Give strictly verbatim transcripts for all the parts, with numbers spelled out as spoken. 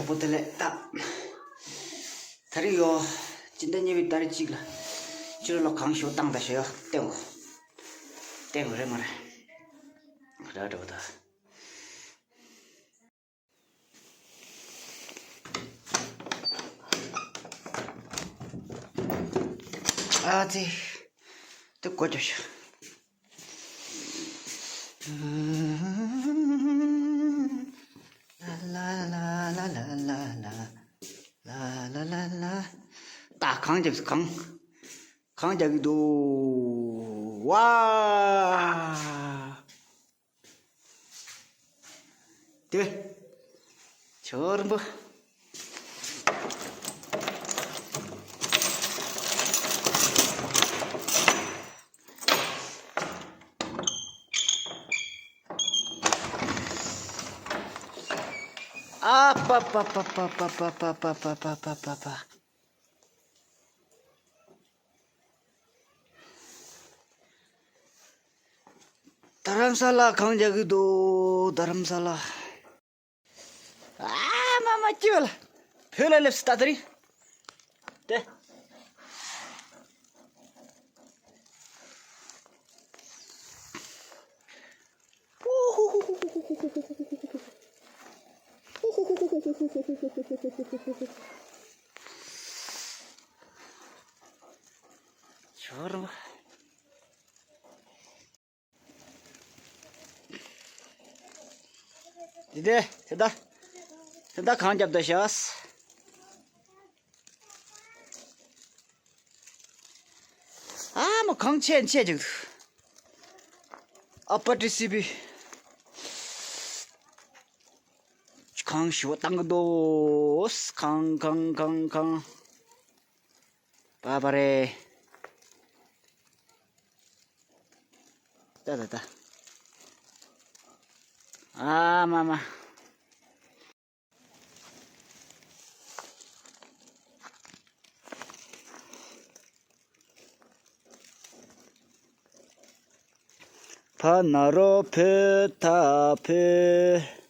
པོ་དེ་ལས་ད། ད་རེས་ཡོ། སྤྱི་ཟླ་གཉིས་པའི་ཏ་རིག་གཅིག་ལ། ཕྱི་ལོགས་ལ་གངས་ཞེ་པོ་བཏང་ད་ཞེ་ཡོ་བསྟན་གོ། བསྟན་གོ་རེད་མ་རེད། ར་འགྲོ་ད། ཨ་ཙི། དེ་གོ་རྒྱབ་ཤག་ལ་ལ་ལ། ད་གངས་རྒྱབ་སོང་། གངས། གངས་རྒྱག་གི་འདུག་ཝ། དེ། ཆོར་འབུ། ཨ་པ་པ། རྡ་རམ་ས་ལ་གངས་རྒྱག་གི་འདུག་རྡ་རམ་ས་ལ། ཨ་མ་མ་ཅི་བ་ལ། བོད་ལ་སླེབས་སོང་ད་དེ་རིང་། དེ། ཆོར། དེ་དེ་དེ་ད། དེ་ད་གངས་རྒྱབ་ད་ཤག་ཨ་མ་གངས་ཆེ་ཆེ་ཅིག་ཨ་པ་ཏི་སི་པི། གངས་ཞེ་པོ་བཏང་གི་འདུག་གངས་གངས་གངས་གངས། པ་པ་རེ། ད་ད་ད། ཨ་མ་མ། ཕ་ན་རོ་ཕེ་ཐ་ཕེ།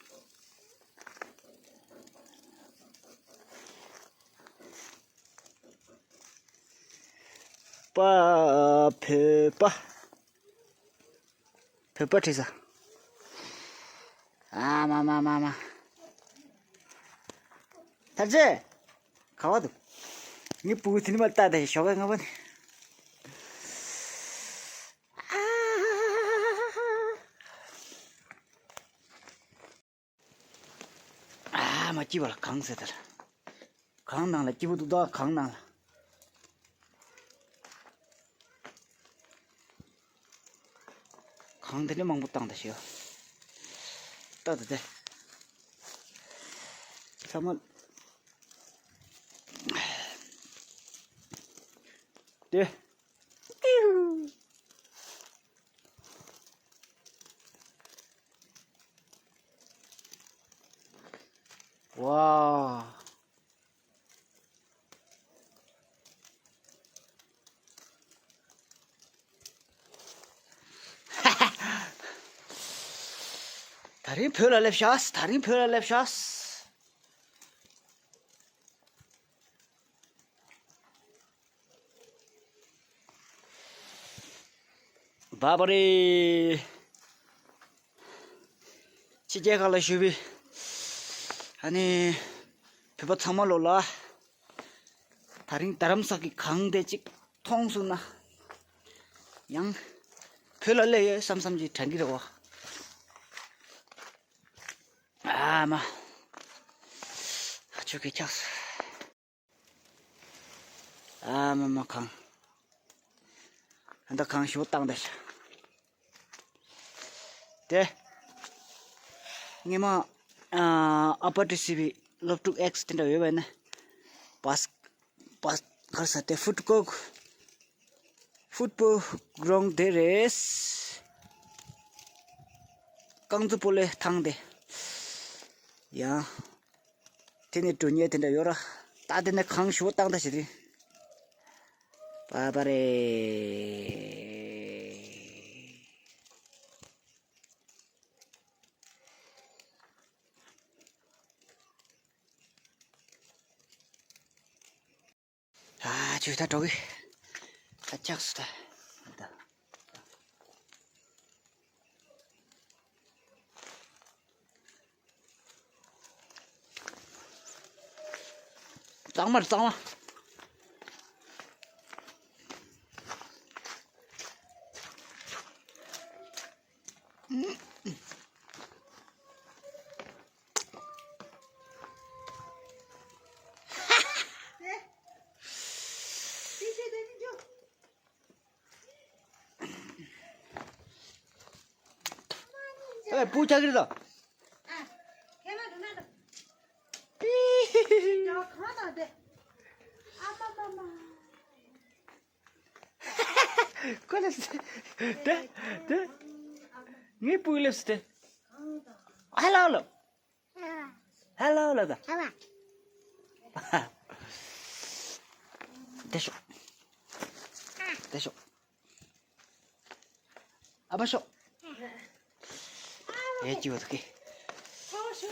པ་ཕེ་པ། ཕེ་པ་ཁྲིད་ས། ཨ་མ་མ་མ་མ། ཐར་ཅེ། ག་བ་འདུག་ངའི་སྤུ་གུ་དེ་ནི་མ་ལྟ་ད་ཞོགས་ཀ་ང་བ་ནི། ཨ་མ་སྐྱིད་པ་ལ་གངས་ཟེར་ད་ལ། གངས་ནང་ལ་སྐྱིད་པོ་འདུག་ད་གངས་ནང་ལ། གངས་དེ་ནས་མང་པོ་བཏང་ད་ཤི། ད་ད་དེ། ཚང་མ། དེ། ཝ། ད་རིང་བོད་ལ་སླེབས་ཤག་ད་རིང་བོད་ལ་སླེབས་ཤག་བཱ་བཱ་རེ། ཕྱི་རྒྱལ་ཁག་ལ་བཞུགས་པའི་ཨ་ནི་བོད་པ་ཚང་མ་ལོ་ལ། ད་རིང་རྡ་རམ་ས་གི་གངས་དེ་གཅིག་མཐོང་སོང་ན། ཡང་བོད་ལ་སླེབས་ཡོད་བསམ་བསམ་གྱི་དྲན་གྱི་རེད་བ། ཨ་མ། ཨ་ཆུ་གི་ཆགས། ཨ་མ་མ་གངས། ཨ་ད་གངས་ཞོ་བཏང་ད་ཤ། དེ། ངས་མ། ཨ་ཨ་པ་ཏི་སི་བི་སློབ་ཕྲུག་ཨེགས་དེ་འདྲ་ཡོད་པ་ན། བཱས། བཱས་གར་ས་དེ་ཧྥུཊ་ཀོག་ཧྥུཊ་པོལ་གྲོང་དེ་རེད། རྐང་རྩེད་སྤོ་ལོའི་ཐང་དེ། ཡང་། དེ་ནས་འགྲོ་ཉེ་དེ་འདྲ་ཡོད་ར། ད་དེ་ནས་གངས་ཞོ་བཏང་ད་ཞེས་དེ། པ་པ་རེ། ཆུ་ད་འགྲོ་གི། ད་ཆགས་སུ་ད། ད། གཙང་མར་གཙང་མ། ཨེ་པུ་ཆ་གིར་ད། ཁོ་ལེ་སི་ཏེ། ཏེ། ངའི་པུ་ལེ་སི་ཏེ། ཧ་ལ་ལ། ཧ་ལ་ལ་ད། ཏེ་ཤོག་ཏེ་ཤོག་ཨ་ཕ་ཤོག་ཨེ་སྐྱིད་པོ་འདུག་གི།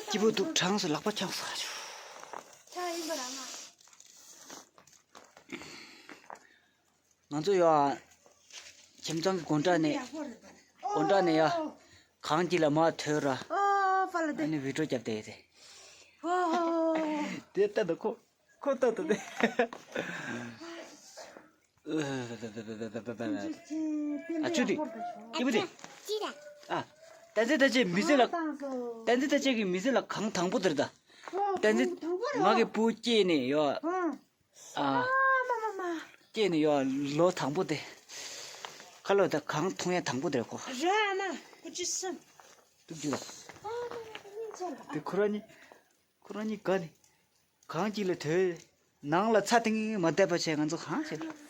སྐྱིད་པོ་འདུག་གྲང་སོང་ལག་པ་འཁྱག་སོང་། ང་ཚོ་ཡོ། ཁྱིམ་ཚང་གི་སྒོ་འགྲམ་ནས། སྒོ་འགྲམ་ནས་ཡོ། གངས་དཀྱིལ་ལ་མར་ཐོན་ར། ཨ་ནི་བི་ཌིའོ་རྒྱབ་བསྡད་ཡོད་དེ། དེ་ལྟ་དང་ཁོ། ཁོ་ལྟ་དང་དེ། ཨ་ཆུ་དེ། སྐྱིད་པོ་དེ། ཨ། བསྟན་འཛིན་ད་ཅེ་མི་ཚེ་ལ། བསྟན་འཛིན་ད་ཅེ་གི་མི་ཚེ་ལ་གངས་དང་པོ་དེ་རེད་ད། བསྟན་འཛིན། ང་གི་བུ་སྐྱེས་ནས་ཡོ། ཨ། སྐྱེས་ནས་ཡོ་ལོ་དང་པོ་དེ། ཁ་ལོ་ད་གངས་མཐོང་ཡ་དང་པོ་དེ་རེད་ཁོ། རེད་ཨ་མ། ཀུ་ཅི་སེམས། ཏུག་ཅི་ལ། དེ་ཁོ་རང་གཉིས། ཁོ་རང་གཉིས་ག་ནས། གངས་དཀྱིལ་ལ་ཐོན། ནང་ལ་ཚ་ཏིང་ངེ་མ་བསྡད་པ་བྱས་ང་ཚོ་གང་བྱེད།